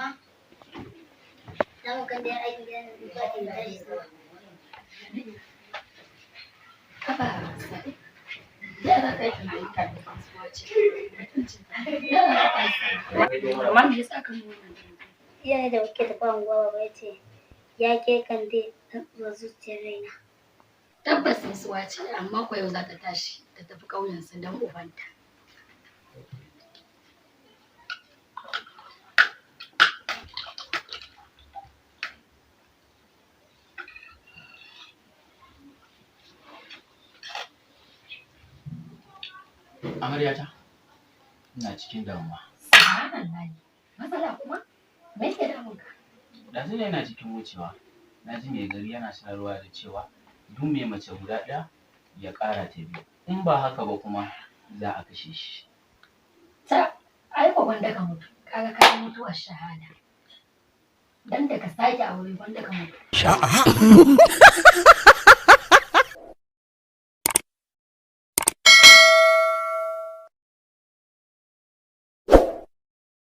Amma za mu kan dai aikin gidan da ba ta tashi sama. Haba, Sadiq. Ya za ka yi tunanin ka da kasuwa ce. Ya za ka yi sama. Amma me yasa ka nuna wannan? Iyaye da muke tafi anguwa, baba ya ce ya ke Kande tsuntsuwar zuciyar raina. Tabbas tsuntsuwa ce, amma ko yau za ta tashi ta tafi ƙauyensu don ubanta. Amaryata, ina cikin damuwa. Subhanallahi. Matsala kuma? Me yake damun ka? Ɗazu ne ina cikin wucewa, na ji mai gari yana sanarwa da cewa duk mai mace guda ɗaya ya ƙara ta biyu. In ba haka ba kuma za a kashe shi. Ta, ai ko gwanda ka mutu. Kaga ka yi mutuwar shahada. Dan da ka sake aure gwanda ka mutu.